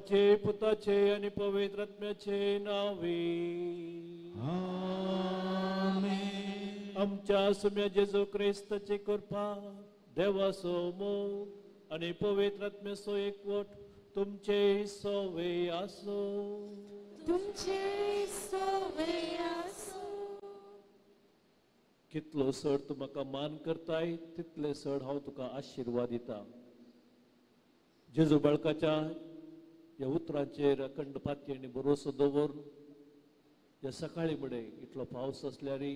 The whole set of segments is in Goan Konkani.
बापाचे पुताचे आनी पवित्र आत्म्याचे नांवे आमेन. आमच्या सुम्या जेजू क्रिस्ताची कृपा, देवाचो मोग आनी पवित्र आत्म्याचो एकवट तुमचे सवे आसूं. तुमचे सवे आसूं. कितलो सड तूं म्हाका मान करताय तितले सड हांव तुका आशिर्वाद दिता. जेजू बाळकाच्या ह्या उतरांचेर अखंड पाती आनी भरोसो दवरून ह्या सकाळी मडें इतलो पावस आसल्यारय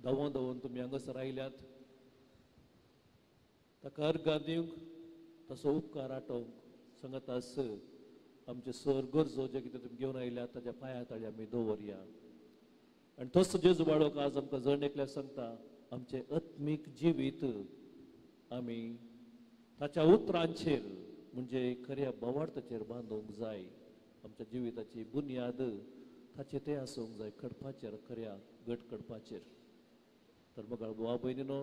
धांवन धांवन तुमी हांगासर आयल्यात. ताका अर्गां दिवंक, ताचो उपकार आटोवंक सांगातास आमचे सर गरजो जे कितें तुमी घेवन आयल्यात ताच्या पांया ताळी आमी दवरया. आनी तोच जेजू बाळक आज आमकां जण एकल्याक सांगता, आमचें आत्मीक जिवीत आमी ताच्या उतरांचेर म्हणजे खऱ्या बोवार्थाचेर बांदूंक जाय. आमच्या जिविताची बुन्याद ताचेर तें आसूंक जाय, खडपाचेर, खऱ्या घट खडपाचेर. तर मग भावा भयणीनो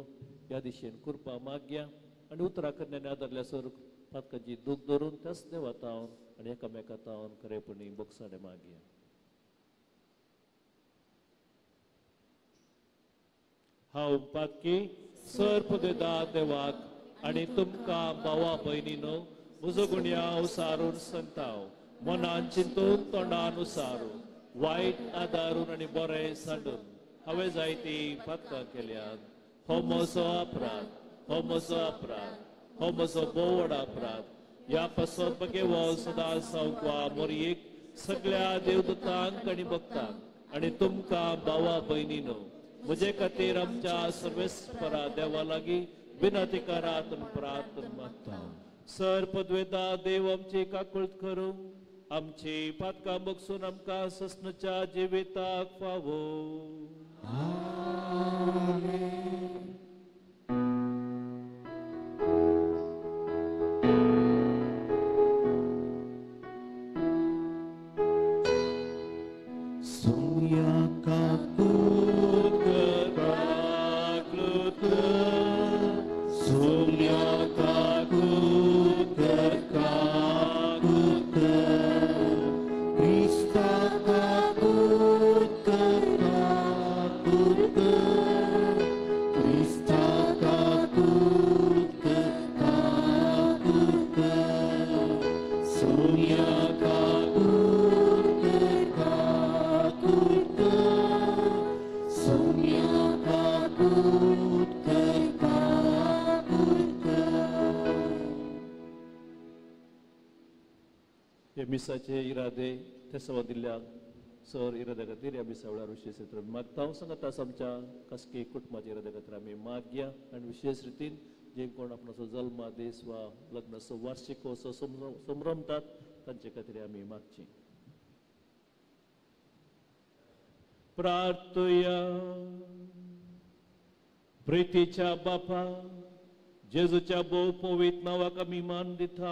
ह्या दिशेन कृपा मागया आनी उतरां करण्यान आदारल्या सर पातकाची दूख धरून त्याच देवा तावन आनी एकामेका तावन खरेपणी बोगसाणे मागया. हांव पातकी सर पदयता देवाक आनी तुमकां भावा भयणीनो म्हजो गुन्यांव सारून सांगता, मनान चिंतून तोंडान उसारून वायट आदारून आनी बरें सांडून हांवें जायती पातकां केल्यात. हो म्हजो अपराध, हो म्हजो अपराध, हो म्हजो भोव व्हड अपराध. ह्या पासत बगेवो सदां सावकवा मोरयेक सगळ्या देवदूतांक आनी भक्तांक आनी तुमकां भावा भयणीनो म्हजे खातीर आमच्या सर्वेस्परा देवा लागीं विनंती करात आनी प्रार्थना मागता. सर पदवेदा देव आमची काकूळत करूं, आमची पातकां बगसून आमकां ससनाच्या जिविताक फावो. आमेन. सोम्या काकूत कर, काकूत कर, सोम्या काकूत कर, काकूत कर, क्रिस्ता काकूत कर, काकूत कर, क्रिस्ता काकूत कर, काकूत कर, सोम्या काकूत कर, काकूत कर, सोम्या काकूत कर, काकूत कर. हे मिसाचे इरादे ते सवा दिल्ल्या सर इराद्या खातीर ह्या मिसा वेळार विशेश रितीन आमी मागता. हांव सांगता आमच्या खासगी कुटुंबाच्या इराद्या खातीर आमी मागया आनी विशेश रितीन जे कोण आपणाचो जल्मा दीस वा लग्नाचो वार्षिकोत्सव संभ्रमतात तांचे खातीर आमी मागची. प्रार्थया. प्रितीच्या बापा, जेजूच्या भोव पवित्र नांवाक आमी मान दिता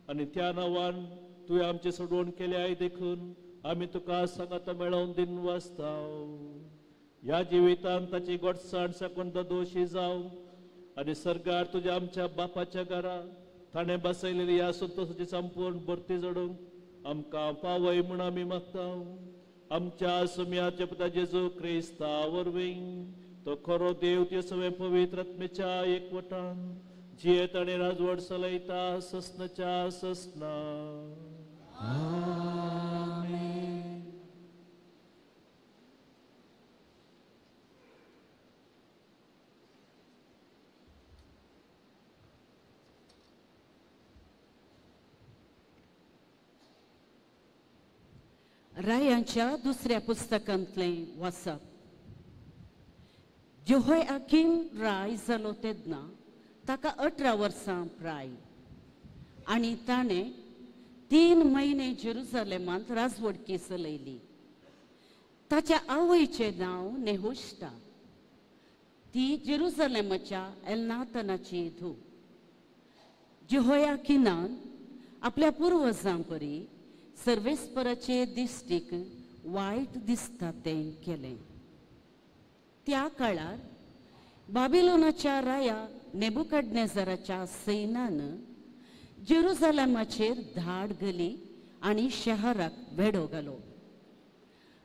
आनी त्या नांवान तुवें आमचें सोडवण केल्याय देखून आमी तुका सांगाता मेळोवन दिन वाचता. ह्या जिवितांत ताची गोडसाण साकून दोशी जावं आनी सरकार तुज्या आमच्या बापाच्या घरा ताणें बसयलेली ह्या संतोशाची संपूर्ण भरती जोडूंक आमकां पावय म्हूण आमी मागता. आमच्या सुम्याच्या पुता जेजू क्रिस्ता वरवीं तो खरो देव ते सगळे पवित्र आत्म्याच्या एकवटान जियेत आनी राजवट चलयता ससनाच्या ससना. आमेन. रायांच्या दुसऱ्या पुस्तकांतलें वाचप. जेहोयाकीम राय जालो तेन्ना ताका 18 वर्सां प्राय आनी ताणें 3 म्हयने जेरुजलेमांत राजवडकी चलयली. ताच्या आवयचें नांव नेहुश्ता, ती जेरुजलेमाच्या एलनाथनाची धूव. जेहोयाकिनान आपल्या पुर्वजां परी सर्वेस्पराचे दिश्टीक वायट दिसता तें केलें. त्या काळार बाबिलोनाच्या राया नेबुकदनेझराच्या सैन्यान जेरुजलेमाचेर धाड घाली आनी शहराक वेडो घालो.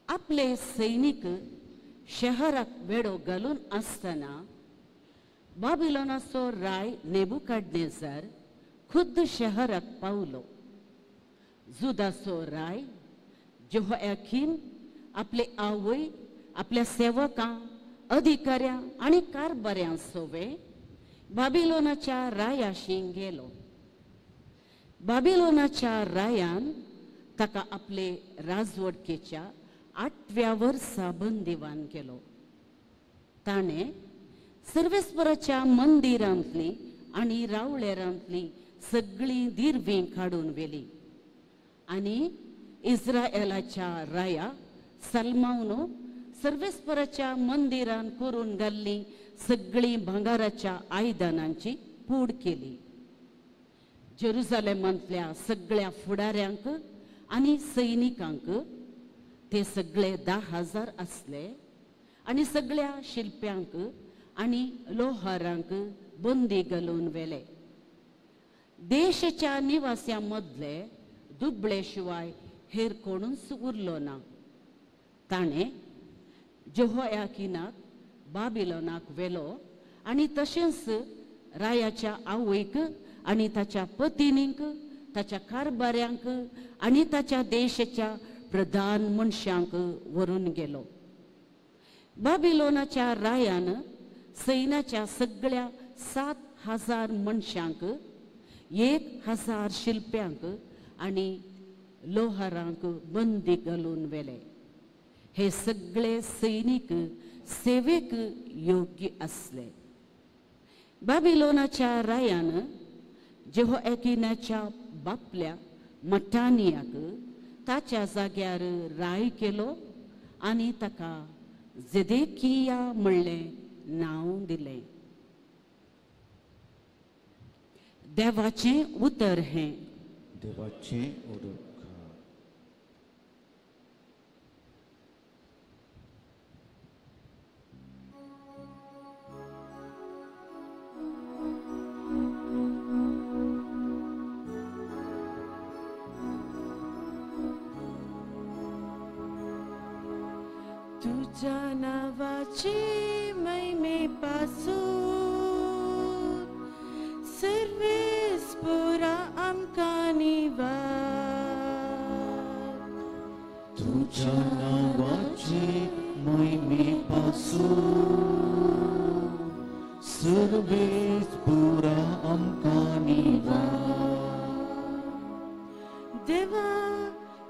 आपले सैनीक शहराक वेडो घालून आसतना बाबिलोनाचो राय नेबुकाडनेझर खुद्द शहराक पावलो. जुदाचो राय जेहोयाकीम आपले आवय, आपल्या सेवकां, अधिकाऱ्यां आनी कारभाऱ्यां सोवे बाबिलोनाच्या रायाशी गेलो. बाबिलोनाच्या रायान ताका आपले राजवटकेच्या 8व्या वर्सा बंदिवान केलो. ताणें सर्वेस्पराच्या मंदिरांतली आनी रावळेरांतली सगळीं दिर्वीं काडून व्हेली आनी इस्रायलाच्या राया सलमावनो सर्वेस्पराच्या मंदिरान करून घाल्ली सगळीं भांगाराच्या आयदनांची पूड केली. जेरुजलेमांतल्या सगळ्या फुडाऱ्यांक आनी सैनिकांक, ते सगळे 10,000 आसले, आनी सगळ्या शिल्प्यांक आनी लोहारांक बंदी घालून व्हेले. देशाच्या निवास्यां मदले दुबळे शिवाय हेर कोणूच उरलो ना. ताणें जेहोयाकीनाक बाबिलोनाक व्हेलो आनी तशेंच रायाच्या आवयक आनी ताच्या पतिनींक, ताच्या कारभाऱ्यांक आनी ताच्या देशाच्या प्रधान मनशांक व्हरून गेलो. बाबिलोनाच्या रायान सैन्याच्या सगळ्या 7,000 मनशांक, 1,000 शिल्प्यांक आनी लोहारांक बंदी घालून व्हेले. हे सगळे सैनीक सेवेक योग्य आसले. बाबिलोनाच्या रायान जेहोयाकीनाच्या बापल्या मटानियाक ताच्या जाग्यार राय केलो आनी ताका जेदेकिया म्हणलें नांव दिलें. देवाचें उतर हें. देवाचें उतर. तुझ्या नावाची महिमे पासून सर्वेस पुरा आमकां निवार. तुझ्या नावाची महिमे पासून सर्वेस पुरा आमकां निवार. देवा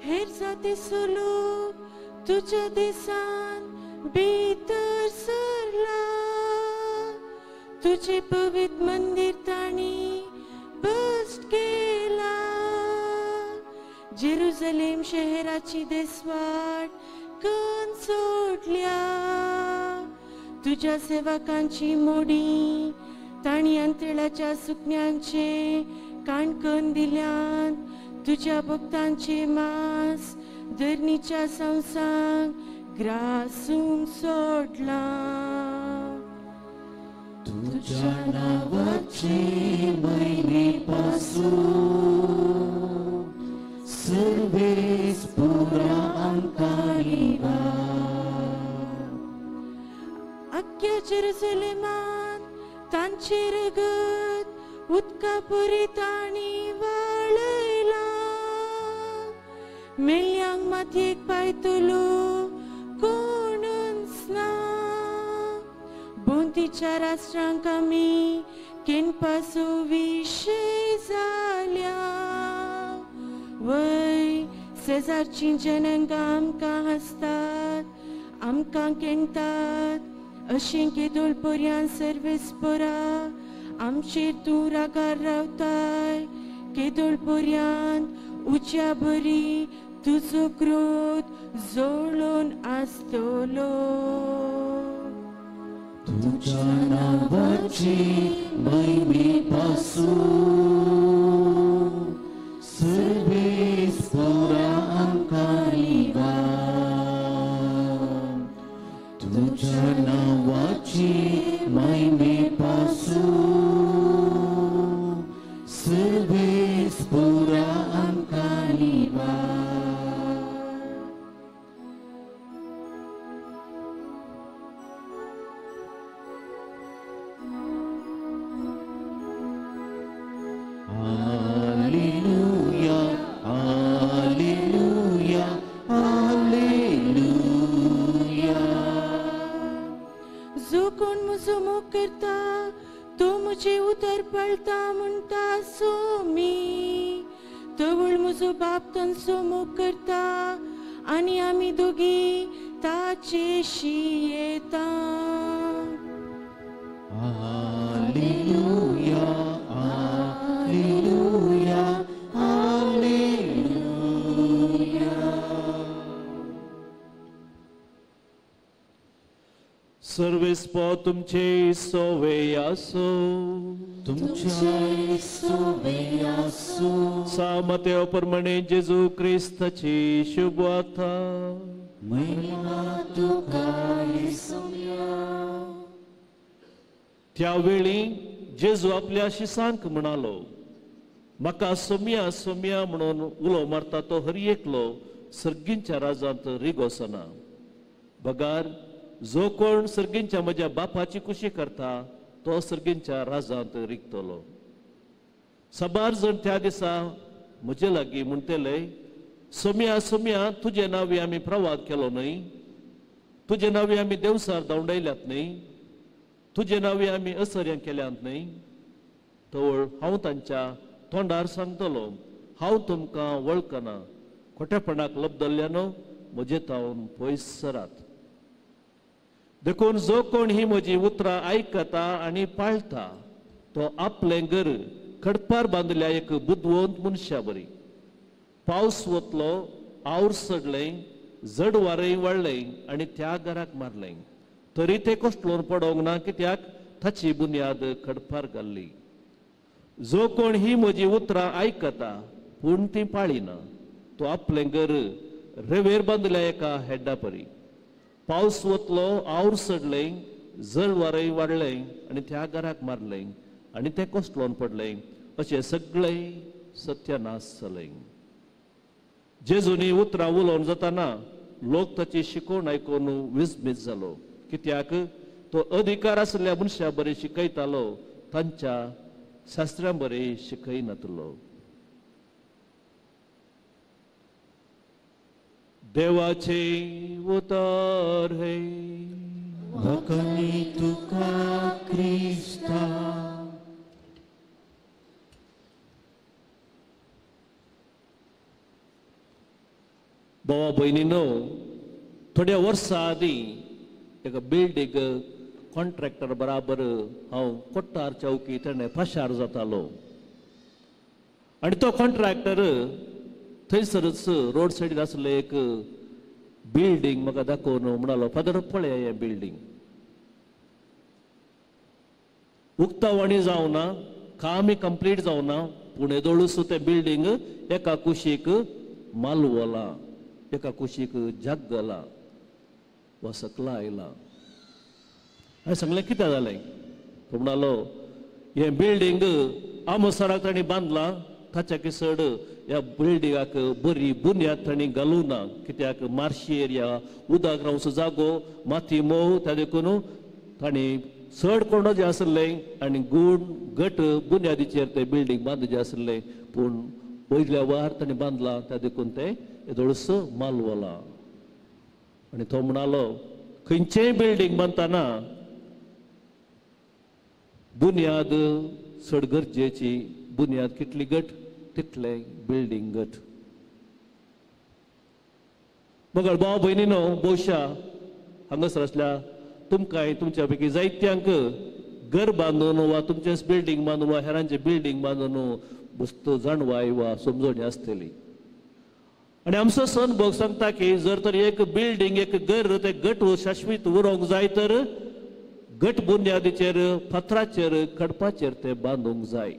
हेर जाती सोलूक तुझ्या देसान भितर सरला, तुझे पवित्र मंदिर ताणी बस्ट केला. जेरुजलेम शहराची देसवाट कन सोडल्या, तुझ्या सेवकांची मोडी ताणी अंतळाच्या सुकण्यांचे काणकन दिल्यान, तुझ्या भक्तांचे मांस धरणीच्या संवसांक ग्रासूंक सोडला. तुझ्या नावाची महिमे पासून सर्वेस पुरा आमकां निवार. आख्या जेरुजलेमान तांचे रगत उदका पुरी ताणी वाळयला. मेल्यांक मातयेक पायतलो कोणूच ना. भोंवतीच्या राष्ट्रांक आमी केनपासो विशय जाल्या. वय शेजारचीं जनंगां आमकां हांसतात, आमकां केणटात, अशें केदोळ पर्यान सर्वेस पोरा आमचेर तूं रागार रावताय. केदोळ पर्यान उच्या बरी तुजो क्रोध जोडून आसतलो. तुझ्या नावाची महिमे पासून सर्वेस पुरा आमकां निवार. तुझ्या नावाची महिमे पासून सर्वेस जो कोण म्हजो मोग करता तो म्हजें उतर पळता म्हणटा सोमी. तवळ म्हजो बाप तांचो मोग करता आनी आमी दोगी ताचेशी येता. Hallelujah, hallelujah, hallelujah. सर्वेस्पो तुमचे सोवे आसो, तुमचे सोवे आसो. सामतेव प्रमाणे जेजू क्रिस्ताची शुभवार्ता. महिमा तुका येसुया. त्या वेळी जेजू आपल्या शिसांक म्हणालो, म्हाका सोम्या सोम्या म्हणून उलो मारता तो हर एकलो सर्गींच्या राजांत रिगोसना, बगार जो कोण सर्गींच्या म्हज्या बापाची कुशी करता तो सर्गींच्या राजांत रिगतलो. साबार जण त्या दिसा म्हजे लागीं म्हणटले, सोम्या सोम्या तुजे नांवी आमी प्रवाद केलो न्हय, तुजे नांवी आमी देवसार धांवडायल्यात न्हय, तुजे नांवी आमी असर्यां केल्यांत न्हय. तवळ हांव तांच्या तोंडार सांगतलो, हांव तुमकां वळखना, खोटेपणाक लब्दल्ल्यानो म्हजे तावन पयस सरात. देखून जो कोण ही म्हजी उतरां आयकता आनी पाळता तो आपलें घर खडपार बांदल्या एक बुदवंत मनशा बरी. पावस वतलो, our सडलें, जड वारें वाडलें आनी त्या घराक मारलें, तरी तें कोसळून पडोंक ना, कित्याक ताची बुन्याद खडपार घाल्ली. जो कोण ही म्हजी उतरां आयकता पूण ती पाळिना तो आपलें घर रेवेर बांदल्या एका हेड्डा परी. पावस वतलो, our सडलें, जड वारें वाडलें आनी त्या घराक मारलें आनी तें कोसळून पडलें, अशें सगळें सत्यानाश जालें. जेजूनी उतरां उलोवन जाताना लोक ताची शिकवण आयकून विस्मीत जालो, कित्याक तो अधिकार आसल्या मनशा बरें शिकयतालो, तांच्या शास्त्रां बरें शिकयनातलो. देवाचे उतर हे वखणी तुका क्रिस्ता. भावा भयणीनो, थोड्या वर्सां आदीं एका बिल्डींग कॉन्ट्रॅक्टर बराबर हांव कोट्टार चौकी तेणें पाशार जातालो आनी तो कॉन्ट्रॅक्टर थंयसरच रोड सायडीर आसलें एक बिल्डींग म्हाका दाखोवन म्हणालो, फादर पळया हें बिल्डींग उक्तावणी जावना, कामय कंप्लीट जावना, पूण येदोळूच तें बिल्डींग एका कुशीक मालवलां, एका कुशीक जगला वा सकला आयला. हांवें सांगलें कितें जालें? तो म्हणालो, हें बिल्डींग आमोसराक तांणी बांदलां, ताच्या चड ह्या बिल्डिंगाक बरी बुन्याद तांणी घालूं ना, कित्याक मार्शी एरिया, उदक रावचो जागो, माती मोव, त्या देखून तांणी चड कोंडो जें आसलें आनी गूण घट बुन्यादीचेर तें बिल्डींग बांदचें आसलें, पूण वयल्या वार तांणी बांदलां, त्या देखून तें येदोळसो मालवलां. आनी तो म्हणालो, खंयचेंय बिल्डींग बांदतना बुन्याद चड गरजेची, बुन्याद कितली घट तितलें बिल्डींग घट. मगळ भाव भयणीनो, भोवशा हांगासर आसल्या तुमकांय तुमच्या पैकी जायत्यांक घर बांदून वा तुमचें बिल्डींग बांदून वा हेरांचें बिल्डींग बांदून वस्तू जाणवाय वा समजणी आसतली. आनी आमचो सण सांगता की जर तर एक बिल्डींग एक घर तें घट शाश्वीत उरोंक जाय तर घट बुन्यादीचेर फातराचेर खडपाचेर तें बांदूंक जाय.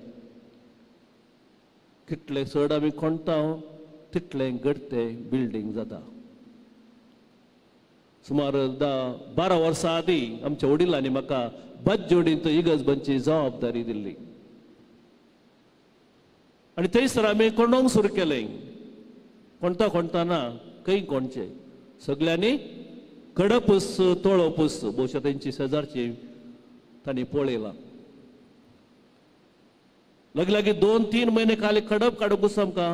कितलें चड आमी कोणता तितलें घट तें बिल्डींग जाता. सुमार 10-12 वर्सां आदीं आमच्या वडिलांनी म्हाका बाजजोडींत इगर्ज बांदची जबाबदारी दिल्ली आनी थंयसर आमी कोंडोंक सुरू केलें. कोणता कोणताना खंय कोणचे सगळ्यांनी कडपूस तोळपूस भोवशा तेंची शेजारची तांणी पळयलां. लागीं लागीं 2-3 म्हयने खाली खडप काडूंकच आमकां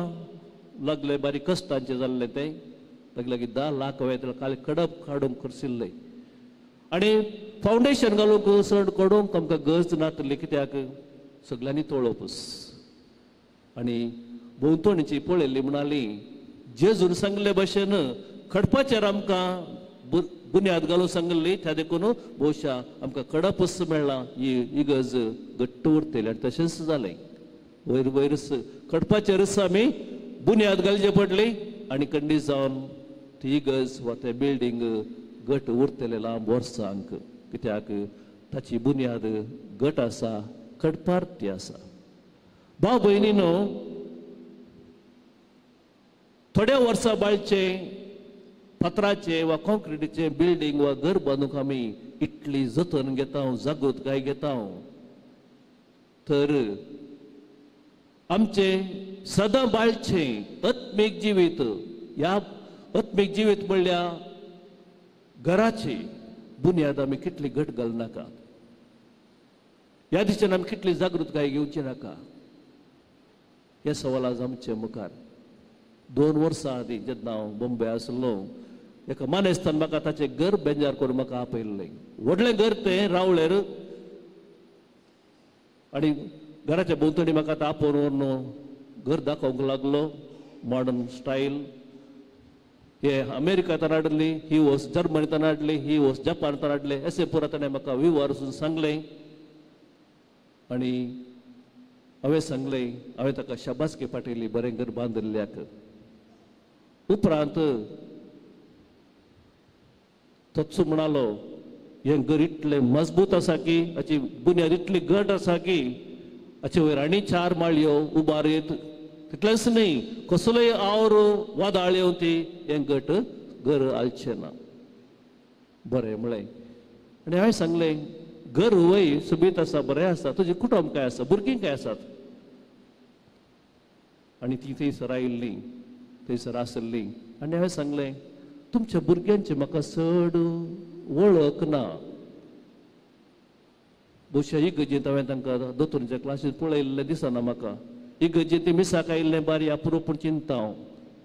लागले, बारीक कश्टांचें जाल्लें तें. लागीं लागीं 10 लाख वयता खाली खडप काडूंक खर्चिल्लें. आनी फावंडेशन घालूंक चड कडोवंक आमकां गरज नातली, कित्याक सगल्यांनी तोळोवपूच. आनी भोंवतणची पळयल्ली म्हणाली जेजून सांगले भशेन खडपाचेर आमकां बुन्याद घालून सांगली, त्या देखून भोवशा आमकां कडपच मेळ्ळा, ही इगर्ज घट्ट उरतली. आनी तशेंच जालें, वयर वयरच खडपाचेरच आमी बुन्याद घालची पडली आनी कंडी जावन ती इगर्ज वा तें बिल्डींग घट उरतलें लांब वर्सांक, कित्याक ताची बुन्याद घट आसा, खडपार ती आसा. भाव भयणीनो, थोड्या वर्सां बाळचे फातराचे वा कॉन्क्रिटीचे बिल्डींग वा घर बांदूंक आमी इतली जतन घेता, जागृतकाय घेता, तर आमचे सदां बाळचे आत्मीक जिवीत, ह्या आत्मीक जिवीत म्हणल्यार घराची बुन्याद आमी कितली घट घालनाका, ह्या दिशेन आमी कितली जागृतकाय घेवची नाका. हे सवाल आज आमचे मुखार. 2 वर्सां आदीं जेन्ना हांव बॉम्बे आसलो, एका मानेस्तान म्हाका ताचें घर बेंजार करून म्हाका आपयल्लें. व्हडलें घर तें रावळेर, आनी घराच्या भोंवतणी म्हाका आतां आपोवन व्हरून घर दाखोवंक लागलो. मॉडर्न स्टायल, हे अमेरिकांतल्यान हाडली ही वस्त, जर्मनींतल्यान हाडली ही वस्त, जपानांतल्यान हाडली, अशें पुरो ताणें म्हाका विवरून सांगलें. आनी हांवें सांगलें, हांवें ताका शाबासकी पाठयली बरें घर बांदिल्ल्याक. उपरांत तोच म्हणालो, हें घर इतलें मजबूत आसा की, हाची बुन्याद इतली घट आसा की हाचे वयर आनी 4 माळयो उबार येत, तितलेंच न्हय कसलोय our वादळ येवन ती हें घट घर हालचें ना. बरें म्हळें. आनी हांवें सांगलें, घर वय सोबीत आसा, बरें आसा, तुजें कुटुंब काय आसा, भुरगीं काय आसात? आनी ती थंयसर आयिल्लीं, थंयसर आसल्लीं. आनी हांवें सांगलें, तुमच्या भुरग्यांची म्हाका चड वळख ना, भोवशा इगर्जेंत हांवें तांकां दोतोरांच्या क्लासींत पळयल्लें दिसना म्हाका, इगर्जेंत ती मिसाक आयिल्लें बारी अप्रूप चिंता हांव.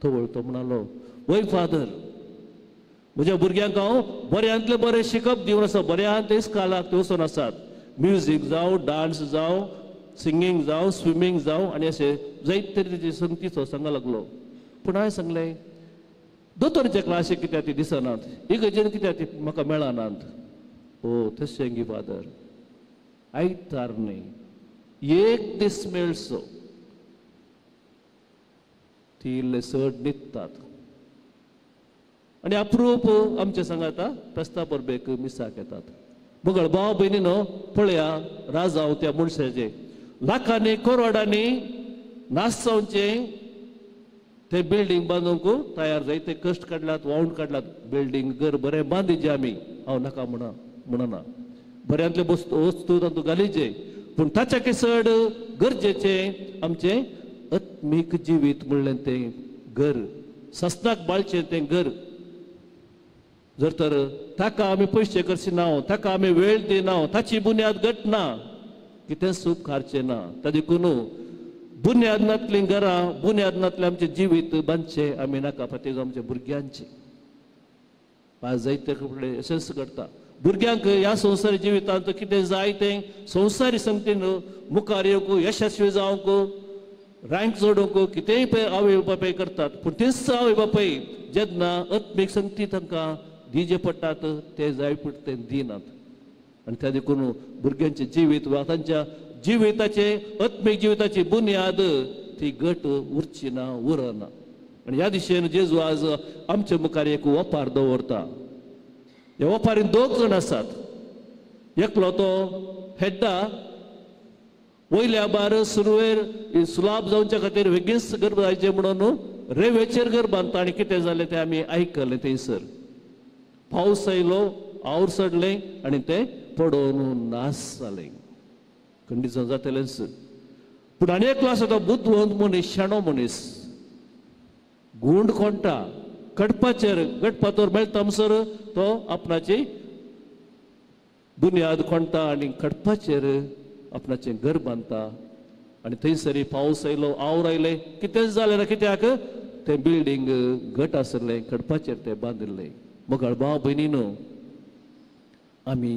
तवळ तो म्हणालो, वय फादर, म्हज्या भुरग्यांक हांव बऱ्यांतलें बरें शिकप दिवन आसा, बऱ्यांतले इस्कालाक ते वचून आसात, म्युजीक जावं, डांस जावं, सिंगींग जावं, स्विमींग जावं, आनी अशें जायते तरेचे संगतीचो सांगा लागलो. पूण हांवें सांगलें, दोतोराच्या क्लासीक कित्याक ती दिसनात, इगर्जेन कित्याक ती म्हाका मेळनात? ओ तशें गी फादर, आयतार न्हय, एक दीस मेळचो, ती इल्ले चड न्हिदतात आनी अप्रूप आमचे सांगाता फेस्ता परबेक मिसाक येतात. बगळ भाव भयणीनो, पळया राजांव त्या मनशाचे लाखांनी करोडांनी नाश जावचें ते बिल्डींग बांदूंक तयार जायते कश्ट काडल्यात, वावण काडल्यात, बिल्डींग घर बरें बांदिजे आमी, हांव नाका म्हणना, बऱ्यांतले वस्तू तातूंत घालिचे, पूण ताच्या चड गरजेचें आमचें आत्मीक जिवीत म्हणलें तें घर, सस्नाक बाळचें तें घर. जर तर ताका आमी पयशे करचे ना, ताका आमी वेळ दिना, ताची बुन्याद घट ना, कितेंच उपकारचें ना. त्या देखून बुन्याद नातलीं घरां, बुन्याद नातलें आमचें जिवीत बांदचें आमी नाका, फाटीं आमच्या भुरग्यांचें. आज जायते कपडे अशेंच घडटा, भुरग्यांक ह्या संवसारी जिवितांत कितें जाय तें संवसारी संगतीन मुखार येवंक, यशस्वी जावंक, रँक जोडूंक कितेंय पळय आवय बापाय करतात. पूण तीच आवय बापाय जेन्ना आत्मीक संगती तांकां दिजे पडटात ते जाय पडटा ते दिनात. आनी त्या देखून भुरग्यांचें जिवीत वा तांच्या जिविताचे आत्मीक जिविताची बुन्याद ती घट उरची ना, उरना. आनी ह्या दिशेन जेजू आज आमचे मुखार एक वपार दवरता. ह्या वपारीन 2 जाण आसात, एकलो तो हेड्डा वयल्या बार सुरवेर सुलाब जावच्या खातीर वेगींच घर जायचें म्हणून रेवेचेर घर बांदता. आनी कितें जालें तें आमी आयकलें, थंयसर पावस आयलो, our चडलें आनी तें पडोवन नाश जालें, कंडिशन जातलेंच. पूण आनी एकलो आसा तो बुदवंत मनीस, शाणो मनीस, गुंड कोणटा कडपाचेर गटपातोर मेळटा म्हणसर तो आपणाची बुन्याद कोणता आनी खडपाचेर आपणाचें घर बांदता. आनी थंयसर पावस आयलो, our आयलें, कितेंच जालें ना, कित्याक तें बिल्डींग घट आसलें, खडपाचेर तें बांदिल्लें. मगळ भाव भयणीनो, आमी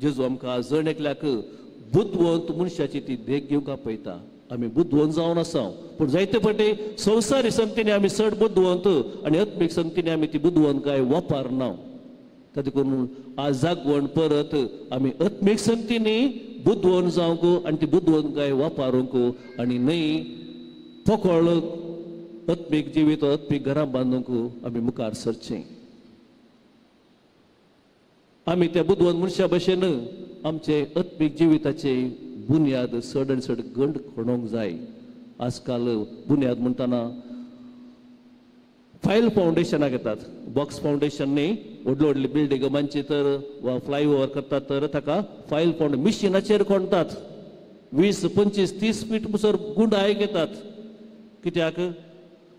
जेजू आमकां जण एकल्याक बुदवंत मनशाची ती देख घेवंक आपयता. आमी बुदवंत जावन आसा, पूण जायते फावटी संवसारी संगतीने आमी चड बुदवंत आनी आत्मीक संगतीने आमी ती बुदवंतकाय वापरना. ताका देखून आज जागवण परत आमी आत्मीक संगतीनी बुदवंत जावंक आनी ती बुदवंतकाय वापरूंक आनी न्हय पोकळ आत्मीक जिवीत आत्मीक घरां बांदूंक आमी मुखार सरचें. आमी त्या बुदवंत मनशा भशेन आमचे आत्मीक जिविताचे बुन्याद चड आनी चड गंड खणोवंक जाय. आजकाल बुन्याद म्हणटना फायल फावंडेशनाक येतात, बॉक्स फावंडेशन न्ही, व्हडली व्हडली बिल्डिंग बांदची तर वा फ्लायओवर करतात तर ताका फायल फावंडेशन मिशिनाचेर खणटात. 20, 25, 30 फीट मुसर गुंडाय घेतात. कित्याक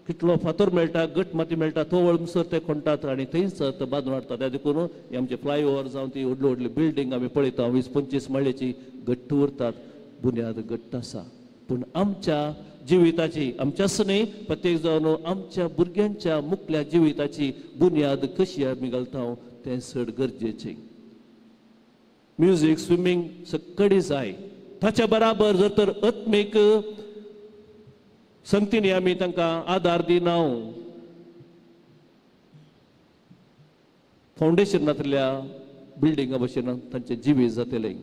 कितलो फातर मेळटा, घट माती मेळटा, तवळ मुसर ते खणटात आनी थंयच ते बांदून हाडटात. त्या देखून आमचे फ्लायओवर जावं ती व्हडली व्हडली बिल्डींग आमी पळयता 20, 25 माळयेची घट्ट उरतात, बुन्याद घट्ट आसा. पूण आमच्या जिविताची, आमच्याच न्हय प्रत्येक जावन आमच्या भुरग्यांच्या मुखल्या जिविताची बुन्याद कशी आमी घालता तें चड गरजेचें. म्युजीक, स्विमींग सगळी जाय, ताच्या बराबर जर तर आत्मीक संगतीनी आमी तांकां आदार दिना, फावंडेशन नासल्या बिल्डिंगा भशेन तांचें जिवीत जातलें.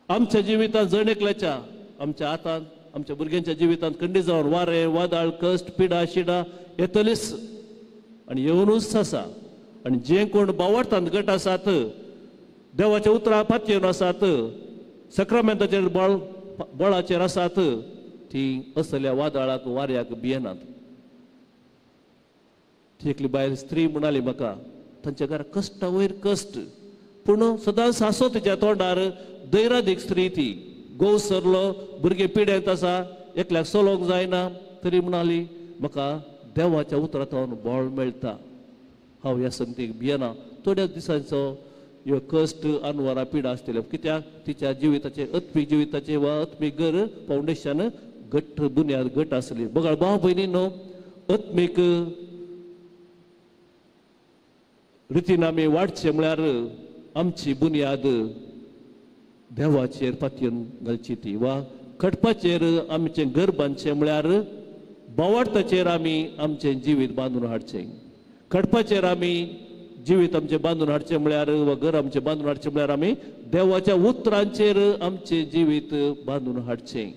आमच्या जिवितांत जण एकल्याच्या, आमच्या हातांत, आमच्या भुरग्यांच्या जिवितांत खंडीत जावन वारें, वादळ, कश्ट, पिडा शिडा येतलीच आनी येवनूच आसा. आनी जे कोण बावडटात गट आसात, देवाच्या उतरां पातयेवन आसात, सक्रामेंताचेर बळाचेर आसात, ती असल्या वादळाक वाऱ्याक भियेनात. ती एकली बायल स्त्री म्हणाली म्हाका, तांच्या घरा कश्टा वयर कश्ट, पूण सदांच हांसो तिच्या तोंडार. दैरादीक स्त्री ती, गोव सरलो, भुरगे पिड्यांत आसा, एकल्याक चलोवंक जायना, तरी म्हणाली म्हाका देवाच्या उतरांतल्यान बळ मेळटा, हांव ह्या संगतीक भियेना. थोड्या दिसांचो ह्यो कश्ट अनवरां पिडा आसतल्यो, कित्याक तिच्या जिविताचे आत्मीक जिविताचे वा आत्मीक घर फावंडेशन घट्ट बुन्याद घट आसली. बगाळ भाव भयणी न्हू, आत्मीक रितीन आमी वाडचें म्हळ्यार आमची बुन्याद देवाचेर पातयेन घालची ती, वा खटपाचेर आमचें घर बांदचें म्हळ्यार बावडताचेर आमी आमचें जिवीत बांदून हाडचें. खटपाचेर आमी जिवीत आमचें बांदून हाडचें म्हळ्यार वा घर आमचें बांदून हाडचें म्हळ्यार आमी देवाच्या उतरांचेर आमचें जिवीत बांदून हाडचें.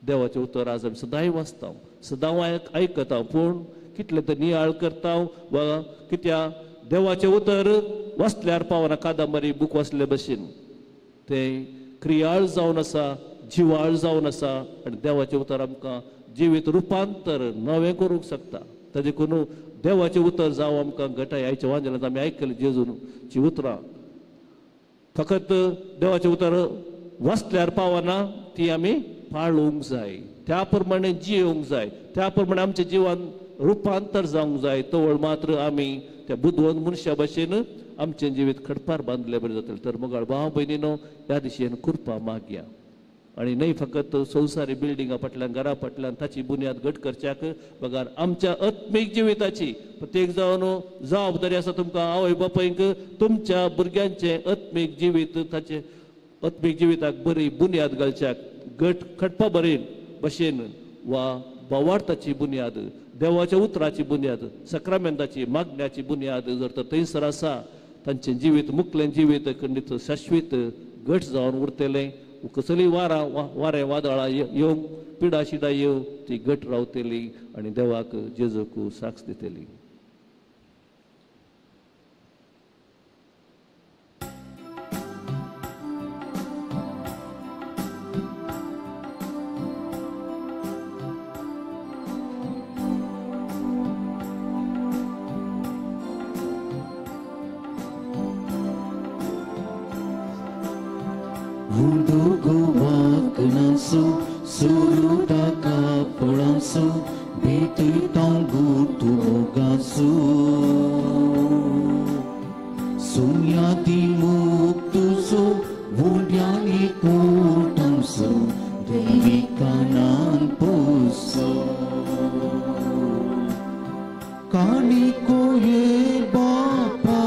देवाचें उतर आज आमी सदांय वाचता, सदां आयकता, पूण कितलें तर नियाळ करता वा कित्याक देवाचें उतर वाचल्यार पावना. कादंबरी बूक वाचले भशेन तें क्रियाळ जावन आसा, जिवाळ जावन आसा आनी देवाचें उतर आमकां जिवीत रुपांतर नवें करूंक शकता. ताजे देखून देवाचें उतर जावं आमकां घटाय. आयच्या वांजेलांत आमी आयकलें जेजूची उतरां, फकत देवाचें उतर वाचल्यार पावना, ती आमी पाळूंक जाय, त्या प्रमाणे जियोवंक जाय, त्या प्रमाणे आमच्या जिवान रुपांतर जावंक जाय. तवळ मात्र आमी त्या बुदवंत मनशा भशेन आमचें जिवीत खडपार बांदले बरें जातलें. तर मोगाळ भाव भयणीनो, ह्या दिशेन कृपा मागया आनी न्हय फकत संवसारी बिल्डिंगा फाटल्यान, घरा फाटल्यान ताची बुन्याद घट करच्याक बगर आमच्या आत्मीक जिविताची प्रत्येक जावन जबाबदारी आसा तुमकां आवय बापायक तुमच्या भुरग्यांचें आत्मीक जिवीत, ताचें आत्मीक जिविताक बरी बुन्याद घालच्याक घट खटपा बरी भशेन वा बावार्थाची बुन्याद, देवाच्या उतराची बुन्याद, सक्रामेंताची मागण्याची बुन्याद जर तर थंयसर आसा, तांचें जिवीत मुकलें जिवीत खंडीत शाश्वीत घट जावन उरतलें. कसलीय वारां वारें वादळां येवंक, पिडा शिडा येवं, ती घट रावतली आनी देवाक जेजूक साक्ष दितली. Suruta kapolasu, bitu tanggu tugasu. Sunyati muktusu, vudyani kutamsu, devi kanan pusu. Kani koye bapa.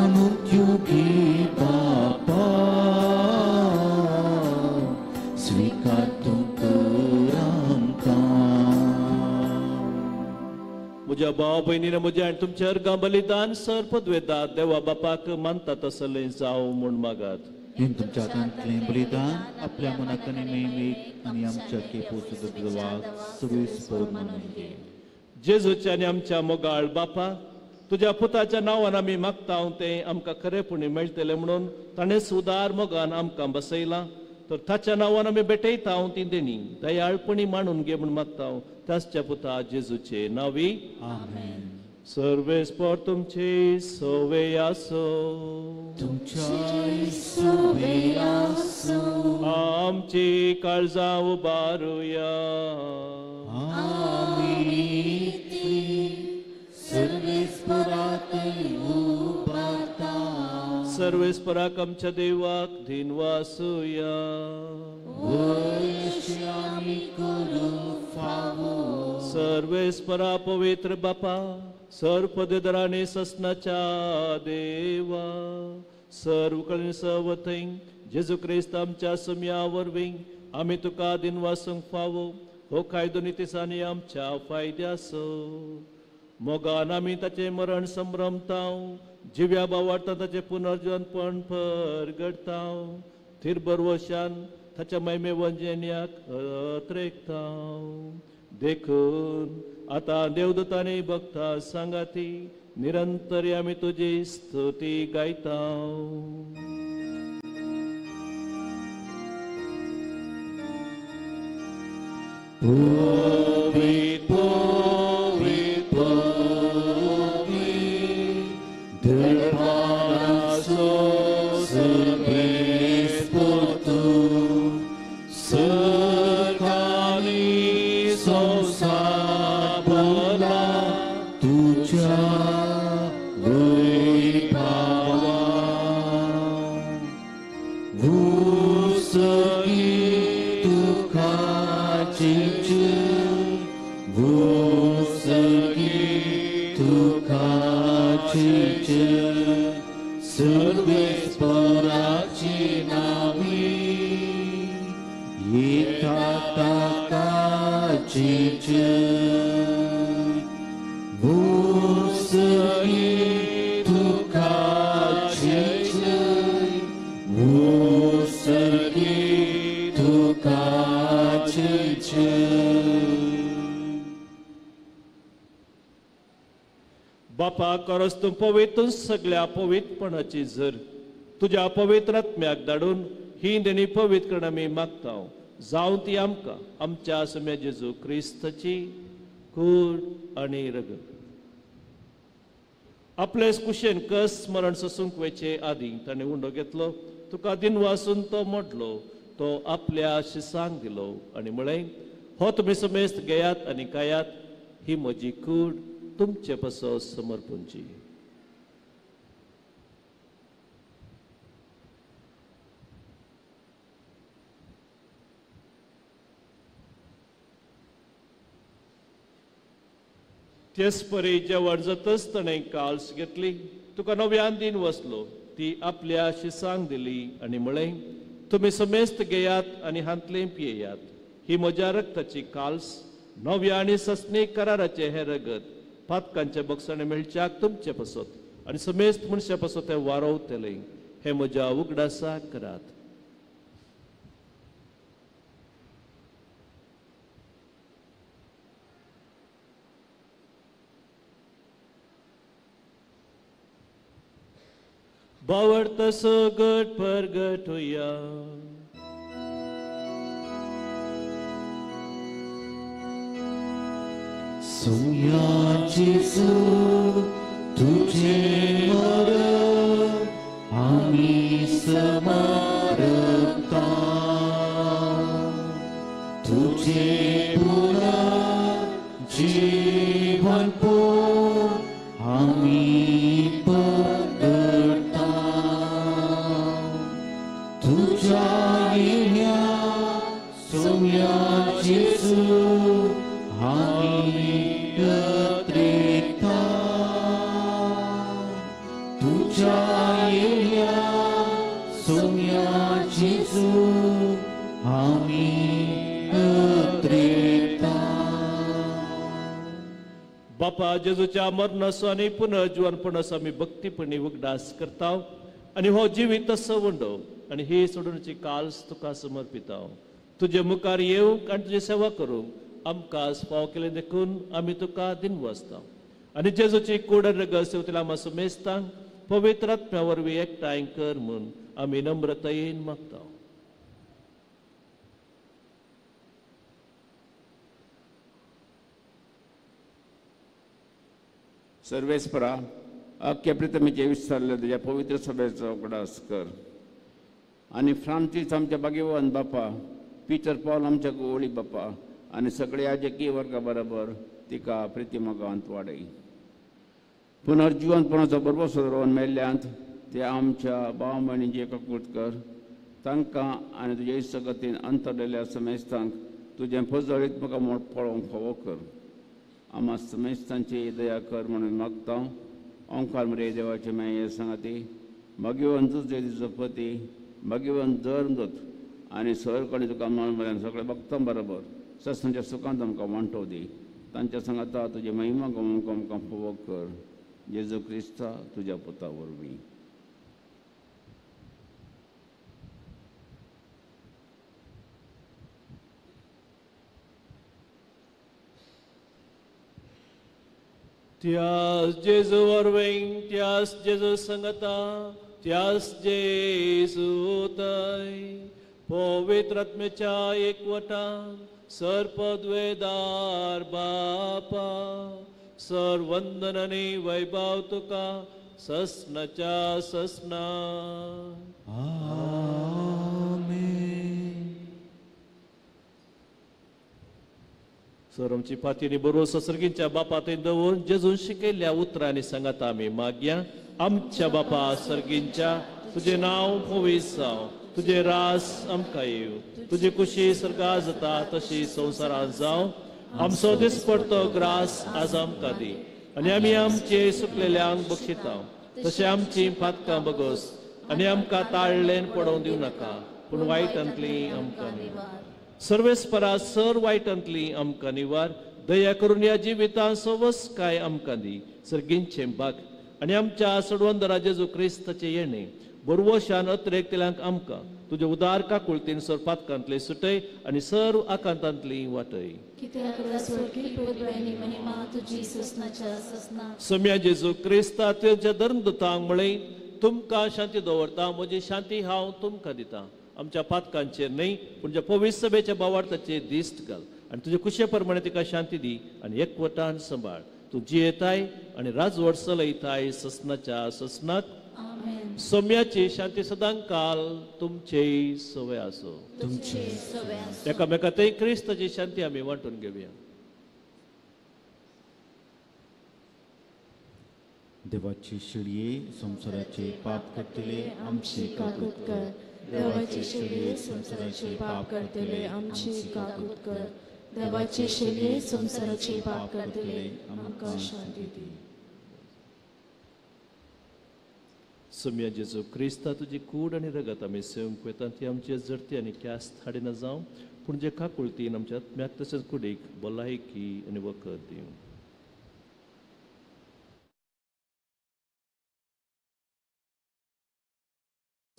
अनुद्योगी बापा स्वीकार तूं तर आमकां. म्हज्या भाव भयणीन म्हज्या आनी तुमच्या अर्गां बलिदान सर पदवेदा देवा बापाक मानता तसलें जावं म्हूण मागात. हें तुमच्या हातांतलें बलिदान आपल्या मनाक आनी नेमीक आनी आमच्या केपोचो देवाक सगळीच मानून घे. जेजूच्या आनी आमच्या मोगाळ बापा, तुज्या पुताच्या नांवान आमी मागता तें आमकां खरेपणी मेळटलें म्हणून ताणें सुदार मोगान आमकां बसयलां. तर ताच्या नांवान आमी भेटयता ती देणी दयाळपणी मांडून घे म्हूण मागता ताच्या पुता जेजूचे नांवी. आमेन. सर्वेस्पर तुमचे सोवे आसो. तुमच्याय सोवे आसो. आमची काळजां उबारुया. आमी ती सर्वेस्पराक उबारता. सर्वेस्पराक आमच्या देवाक दिनवासुया. वयशी आमी करूंक फावो. सर्वेस्परा पवित्र बापा, सर्व पदधरांनी ससनाच्या देवा, सर्व कडेन सवथंय जेजू क्रिस्त आमच्या सुम्या वरवीं आमी तुका दिनवासूंक फावो. हो कायदो नितिसांनी आमच्या फायद्याचो. मोगान आमी ताचें मरण संभ्रमताव, जिव्या बावार्ता ताचें पुनर्जनपण परगडताव, थीर बरवशान ताच्या महिमे वंजन्याक अत्रेकताव. देखून आतां देवदूतांनी भक्ता सांगाती निरंतर आमी तुजी स्तुती गायता. पवित्र पवित्र पवित्र दरबाराचो सर्वेस्पर तूं, सरकानी संवसार भरला तुज्या वैभवान. भूसगी तुका चिंचू, भूसगी तुका चिंचू, सर्वेस्पराची नावी येता ताका चिंचू. भूसगी तुका चिंचू, भूसगी तुका चिंचू. बापा, करस तूं पवित्र सगळ्या पवित्रपणाची झर तुज्या पवित्र आत्म्याक धाडून ही देणी पवित्र करण आमी मागता. जावं ती आमकां आमच्या सम्या जेजू क्रिस्ताची कूड आनी रगत. आपले कुशेन कस मरण सोसूंक वयचे आदीं ताणें उंडो घेतलो, तुका दिनवासून तो मोडलो, तो आपल्या शिसांक दिलो आनी म्हळें, हो तुमी समेस्त घेयात आनी खायात, ही म्हजी कूड तुमचे पासत समर्पणची. तेच परी जेवण जातच ताणें काल्स घेतली, तुका नव्यान दिन वसलो, ती आपल्या शिसांक दिली आनी म्हळें, तुमी समेस्त घेयात आनी हांतलें पियेयात, ही म्हज्या रक्ताची काल्स, नव्या आनी सस्नीक कराराचें हें रगत पातकांचे बक्षाणे मेळच्याक तुमचे पासत आनी समेस्त मनशा पासत हें वारोवतलें. हें म्हज्या उगडासाक करात. बावडत सगट परगटुया. सोम्या जेजू तुझे मरण आमी समर्पता, तुझे पुनर्जीवन पोर आमी परगटता. तुझ्या येण्या सोम्या जेजू आमी अत्रेकता, तुझ्या बापा जेजूच्या मरणाचो आनी पुनर्जिवनपणाचो आमी भक्तीपणी उगडास करता आनी हो जिवीत सवंडो आनी ही सोडूनची काल्स तुका समर्पिता. तुजे मुखार येवंक आनी तुजी सेवा करूंक आमकां फाव केलें देखून आमी तुका दिनवासता आनी जेजूची कूड आनी रगत सेवतल्या आमकां सुमेस्तांक पवित्र आत्म्या वरवीं एकठांय कर म्हूण आमी नम्रतायेन मागता. सर्वेस्परा अख्ख्या प्रितमीचे विस्तारले तुज्या पवित्र सभेचो उगडास कर आनी फ्रांसीस आमच्या भाग्यवान बापा, पिटर पावल आमच्या गोवळी बापा आनी सगळे आजकी वर्गा बरोबर तिका प्रितिमगांत वाडय. पुनर्जिवनपणाचो बरोबर रावन मेल्ल्यांत ते आमच्या भाव भयणींची काकूट कर, तांकां आनी तुज्या इश्टगतीन अंतरलेल्या समेस्तांक तुजें पजळीत म्हाका म्हूण पळोवंक फावो कर. आमा समेस्तांची दया कर म्हणून मागता. ओंकार मरे देवाचे माये सांगाती भाग्यवंत तुजो पती भाग्यवंत धर्मदूत आनी सर कडेन तुका मन सगळे भक्तां बरोबर सस्नाच्या सुखांत आमकां वांटो दी. तांच्या सांगाता तुजी महिमा गमोवंक आमकां फावो कर. जेजू क्रिस्ता तुज्या पुता वरवीं. त्यास जेजू वरवीं, त्यास जेजू संगता, त्यास जेजू तय पवित्र आत्म्याच्या एकवटान सर्पद्वेदार बापा सर वंदन आनी वैभव तुका ससनाच्या ससना. सर आमची पातीनी बरोबर सर्गींच्या बापा थंय दवरून जेजून शिकयल्ल्या उतरांनी सांगात आमी मागया. आमच्या बापा सर्गींच्या, तुजें नांव पवित्र जावं, तुजें रास आमकां येवं, तुजी कुशी सर्गा जाता तशी संवसारांत जावं. आमचो दिसपडतो ग्रास आज आमकां दी आनी आमी आमचे सुकलेल्यांक बक्षिता तशें आमची पातकां बगस आनी आमकां ताळ्ळेन पडोवन दिवं नाका, पूण वायटांतली आमकां निवार. सर्वेस्परा सर वायटांतली आमकां निवार. दया करून ह्या जिवितांत सवस काय आमकां दी. सर्गींचें भाग आनी आमच्या सडवंदरा जेजू क्रिस्ताचें येणें बरवशान अत्रेकतल्यांक आमकां तुजे उदार काकुळतीन सर पातकांतले सुटय आनी सर्व आकांतांतली वाटय. सम्या जेजू क्रिस्ता तुज्या धर्मदूतांक म्हळें, तुमकां शांती दवरता, म्हजी शांती हांव तुमकां दिता. आमच्या पातकांचेर न्हय पूण ज्या पवित्र सभेच्या भावार्थाचेर दिश्ट घाल आनी तुजे कुशे प्रमाणे तिका शांती दी आनी एकवटान सांबाळ. तूं जियेताय आनी राजवट चलयताय ससनाच्या ससनाक. सोम्याची शांती सदां काल तुमचेय सवय आसो. एकामेका थंय क्रिस्ताची शांती आमी वांटून घेवया. देवाची शिळये संवसाराचे पाप करतले आमची काकूत कर. देवाची शिळये संवसाराचे पाप करतले आमची काकूत कर. देवाची शिळये संवसाराचे पाप करतले आमकां शांती दी. सम्या जेजू क्रिस्ता तुजी कूड आनी रगत आमी सेवंक वता ती आमची जरती आनी ख्यास्त हाडिना जावं, पूण जे काकुळतीन आमच्या आत्म्याक तशेंच कुडीक भलायकी आनी वखद दिवं.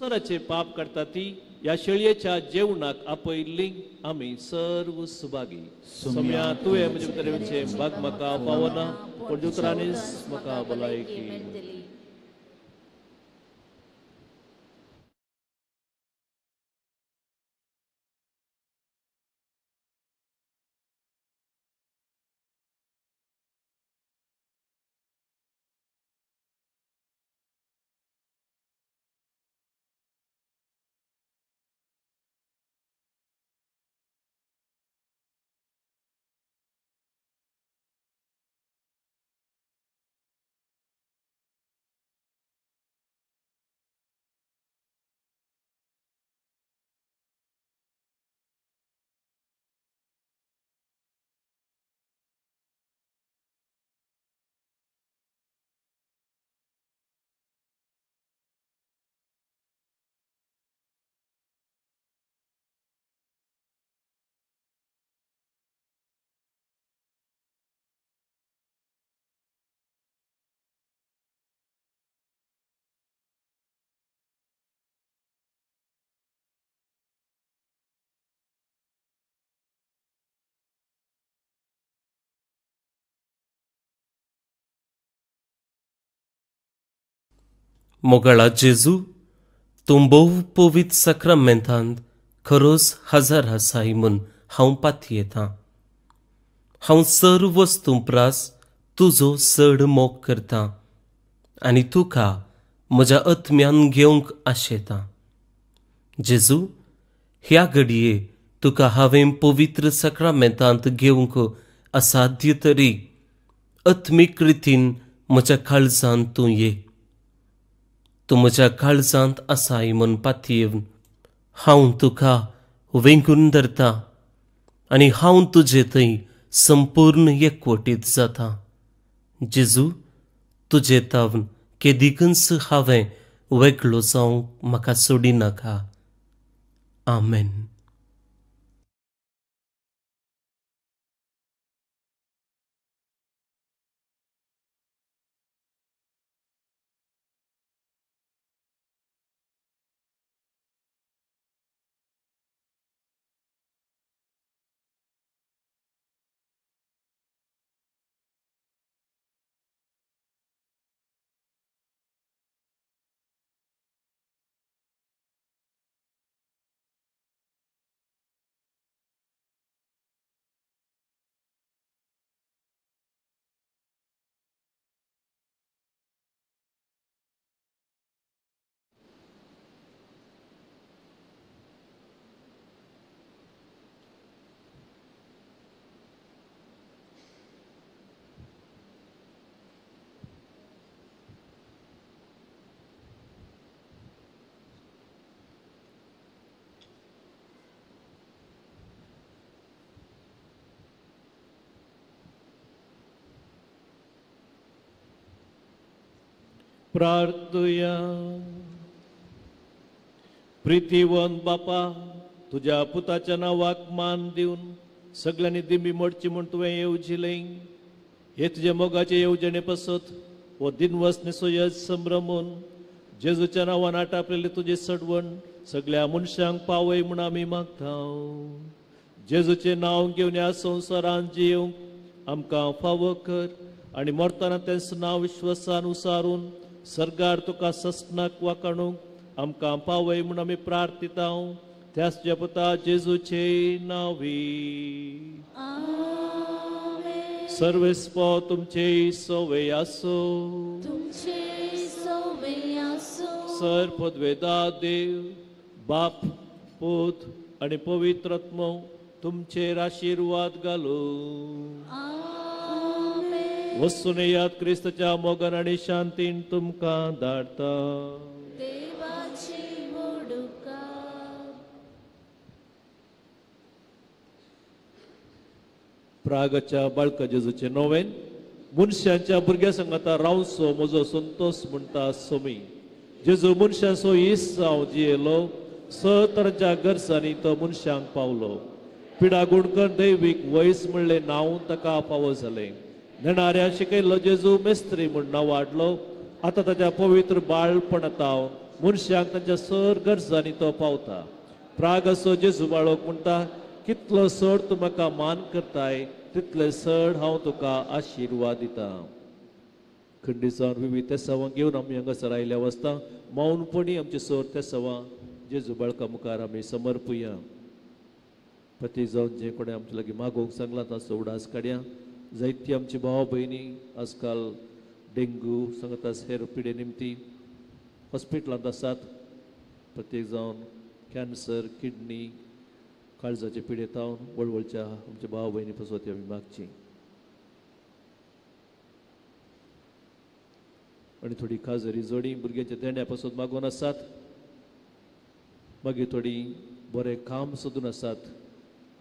संवसाराचे पाप करता ती ह्या शेळयेच्या जेवणाक आपयल्ली आमी सर्व सुभागी. सम्या तुवें म्हजे भितर येवचें भाग म्हाका पावना, पूण उतरांनीच म्हाका भलायकी. मोगाळा जेजू, तूं भोव पवित्र साक्रामेंतांत खरोच हजर आसाय म्हूण हांव पातयेतां. हांव सर्व वस्तूं प्रास तुजो चड मोग करतां आनी तुका म्हज्या आत्म्यान घेवंक आशेतां. जेजू, ह्या घडये तुका हांवें पवित्र साक्रामेंतांत घेवंक असाध्य तरी आत्मीक रितीन म्हज्या काळजांत तूं ये. तूं म्हज्या काळजांत आसाय म्हूण पातयेवन हांव तुका वेंगून धरता आनी हांव तुजे थंय संपूर्ण एकवटीत जाता. जेजू, तुजे तावन केदिकूच हांवें वेगळो जावंक म्हाका सोडिनाका. आमेन. प्रार्थुया. प्रितीवन बापा, तुज्या पुताच्या नांवाक मान दिवन सगळ्यांनी दिंबी मोडची म्हूण तुवें येवजिलें. हे तुजे मोगाचे येवजणे पासत हो दिनवस निसोयज संभ्रमून जेजूच्या नांवान आटापलेली तुजी सडवण सगळ्या मनशांक पावय म्हूण आमी मागता. जेजूचें नांव घेवन ह्या संवसारांत जियोवंक आमकां फावो कर आनी मरतना तेंच नांव विश्वासान उसारून सरकार तुका ससनाक वाकाणूंक आमकां पावय म्हूण आमी प्रार्थिता. त्याच तुज्या पुता जेजूचे नांवी. सर्वेस्पो तुमचे सोवे आसो. सर पदवेदा देव बाप पूत आनी पवित्र आत्मो तुमचेर आशिर्वाद घालू. वस्तून याद क्रिस्ताच्या मोगान आनी शांतीन तुमकां धाडटा. प्रागाच्या बाळका जेजूचे नोवेन मनशांच्या भुरग्या संगाता रावचो म्हजो संतोष म्हणटा सोमी. जेजू मनशांचो इस जावं जियेलो, स तरांच्या गरजांनी तो मनशांक पावलो. पिडा गुणकर दैवीक वयस म्हणलें नांव ताका फावो जालें. नेणाऱ्या शिकयल्लो जेजू मेस्त्री म्हूण नांव वाडलो. आतां ताच्या पवित्र बाळपणांत मनशांक तांच्या सर गरजांनी तो पावता. प्राग असो जेजू बाळोक म्हणटा, कितलो सड तूं म्हाका मान करताय तितले सड हांव तुका आशिर्वाद दिता. खंडीत जावन विविध तेसावां घेवन आमी हांगासर आयिल्ल्या वसता मौनपणी आमचे सर तेसावां जेजू बाळका मुखार आमी समर्पुया. पती जावन जे कोणें आमचे लागीं मागोवंक सांगलां ताचो उडास काडया. जायती आमची भाव भयणी आजकाल डेंगू सांगता हेर पिडे निमती हॉस्पिटलांत आसात. प्रत्येक जावन कॅन्सर, किडनी, काळजाचे पिडे तावन वळवळच्या आमच्या भाव भयणी पसत आमी मागची. आनी थोडी खाजरी जोडी भुरग्यांच्या देण्या पासत मागून आसात. मागीर थोडी बरें काम सोदून आसात.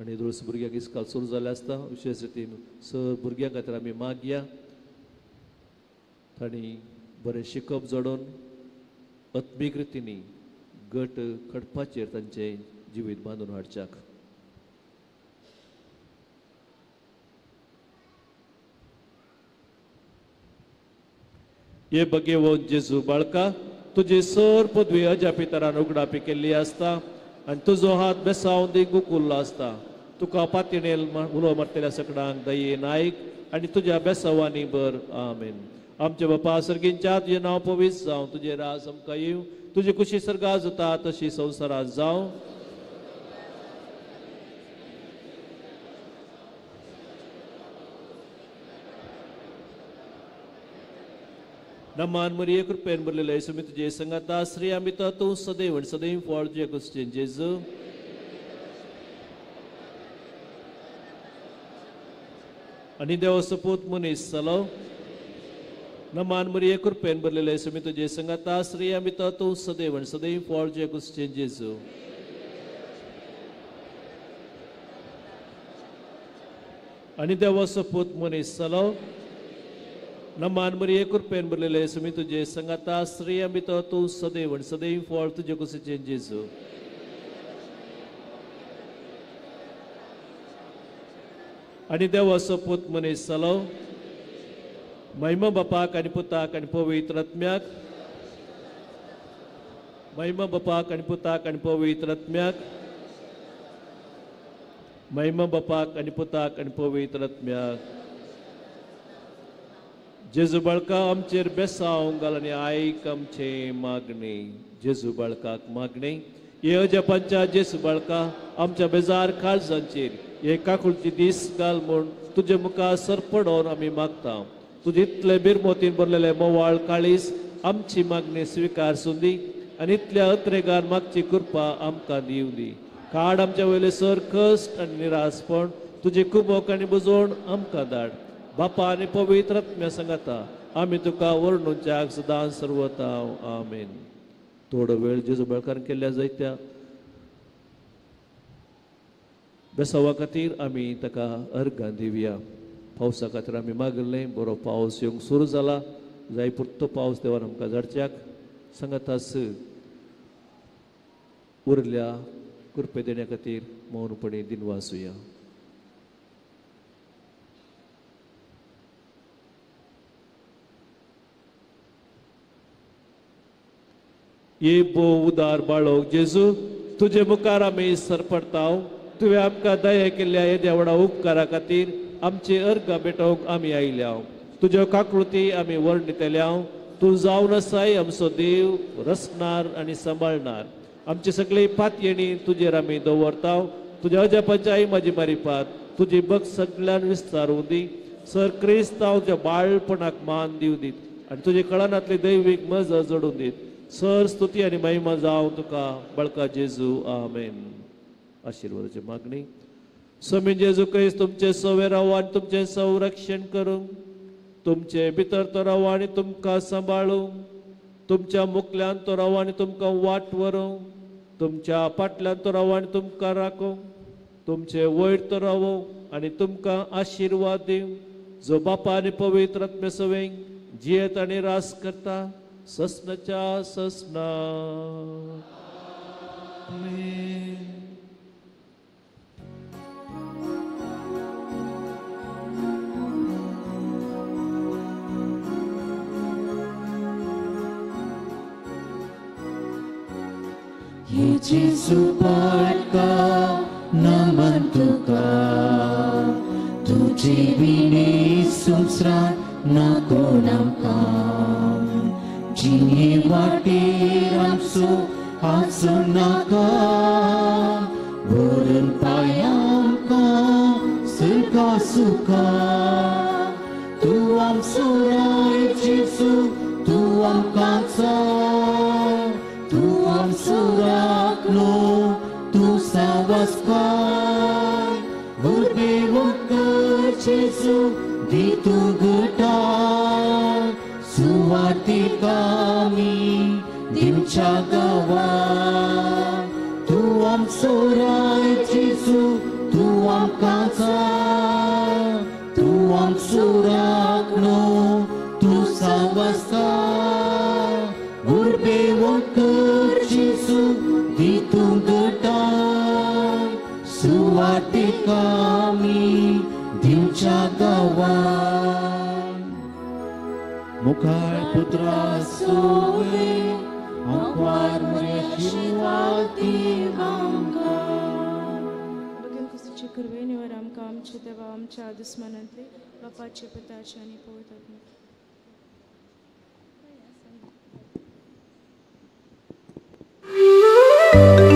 आनी दुळस भुरग्यांक इस्काल सुरू जाल्लें आसता. विशेश रितीन सर भुरग्यां खातीर आमी मागया तांणी बरें शिकप जोडून आत्मीक रितींनी गट खडपाचेर तांचें जिवीत बांदून हाडच्याक. हे बगेवन जेजू बाळका, तुजी सर पदवी अजापितरान उगडापी केल्ली आसता आनी तुजो हात बेसावन दी गुकुल्लो आसता. तुका पातिणेल उलो मारतल्या सकडांक दये नायक आनी तुज्या बेसावांनी बर. आमेन. आमच्या बापा सर्गींच्या तुजें नांव पवित्र जावं, तुजें राज आमकां येवं, तुजी कुशी सर्गां जाता तशी संवसारांत जावं. नमान मरिये कृपेन भरलेले सुमी तुजे संगाता, स्त्रियां भितर तूं सदैव आनी सदैव फळ तुजें कुसचें जेजू. आनी देवाचो पूत मनीस जालो. नमान मरिये कृपेन भरलेले सुमी तुजे संगाता, स्त्रियां भितर तूं सदैव आनी सदैव फळ तुजें कुसचें जेजू. आनी देवाचो पूत मनीस जालो. नमान मरिये कृपेन भरलेले सुमी तुजे संगाता, स्त्रियां भितर तूं सदैव आनी सदैव फळ तुजें कुसचें जेजू. आनी देवाचो पूत मनीस जालो. महिमा बापाक आनी पुताक आनी पवित्र आत्म्याक. महिमा बापाक आनी पुताक आनी पवित्र आत्म्याक. महिमा बापाक आनी पुताक आनी पवित्र आत्म्याक. जेजू बाळका आमचेर बेसांव घाल आनी आयक आमचें मागणें. जेजू बाळकाक मागणें. हे अजापांच्या जेजू बाळका आमच्या बेजार काळजांचेर हे काकुळची दीस घाल म्हूण तुजे मुखार सरपडोवन आमी मागता. तुजे इतले बिरमोतीन भरलेले मोवाळ काळीस आमची मागणी स्विकार सुंदी आनी इतल्या अत्रेगान मागची कृपा आमकां दिवंदी. काड आमच्या वयले सर कश्ट आनी निरासपण, तुजी कुमोक आनी बुजवण आमकां धाड. बापा आनी पवित्र आत्म्या सांगाता आमी तुका वर्णुच्याक सदां सर्वता. आमेन. थोडो वेळ जेजू बळकान केल्ल्या जायत्या बेसावा खातीर आमी ताका अर्घां दिवया. पावसा खातीर आमी मागलें, बरो पावस येवंक सुरू जाला, जाय पुरतो पावस देवान आमकां धाडच्याक सांगातास उरल्या कृपे देण्या खातीर मौनपणी दिनवासुया. ये भोव उदार बाळोक जेजू, तुजे मुखार आमी सरपडताव. तुवें आमकां दया केल्ल्या येद्या व्हडा उपकारा खातीर आमची अर्घां भेटोवंक आमी आयल्या. तुज्यो काकृती आमी वर्णितल्या. तूं जावन आसाय आमचो देव, रचणार आनी सांबाळणार. आमची सगळी पातयेणी तुजेर आमी दवरताव. तुज्या अजापाची आई म्हाजी मारिपात तुजी भक्त सगळ्यान विस्तारूं दी. सर क्रिस्तांव तुज्या बाळपणाक मान दिवं दीत आनी तुजे कळनांतली दैवीक मजा जोडून दीत. सर स्तुती आनी महिमा जावं तुका बळका जेजू. आमेन. आशिर्वादाची मागणी. स्वामी जेजू क्रिस्त तुमचे सवे राव आनी तुमचें संरक्षण करूं, तुमचे भितर तो राव आनी तुमकां सांबाळूं, तुमच्या मुखल्यान तो राव आनी तुमकां वाट व्हरूं, तुमच्या फाटल्यान तो राव आनी तुमकां राखूं, तुमचे वयर तो रावो आनी तुमकां आशिर्वाद दिवं. जो बापा आनी पवित्र आत्म्या सवें जियेत आनी रास करता ससनाच्या ससना. हे जेजू बाळका नमन तुका, तुजे विणे संवसारांत ना कोण आमकां. जिणे वाटेर आमचो हाचो नाका, व्हरून पांय आमकां सुर्गा सुखा. तूं आमचो राय जेजू, तूं आमकां चाल, तूं आमचो राखणो, तूं सावस्कार. उर्बेवो कर जेजू, दी तूं घटाय, सुवार्तीक आमी दिवच्या गांवान. तूं आमचो राय जेजू, तूं आमकां चाल, तूं आमचो राखणो, तूं सावस्कार. उर्बेवो कर जेजू, दी तूं घटाय, सुवार्तीक आमी दिवच्या गांवान. मुखार पुत्रा सोवे आंकवार आशिर्वाद दी आमकां. बगेन कुस्तीचे कुर्बेनीवर आमकां आमचे देवा आमच्या दुस्मनांतले बापाचे पुताचे आनी पवित्र आत्म्याचे. Thank you.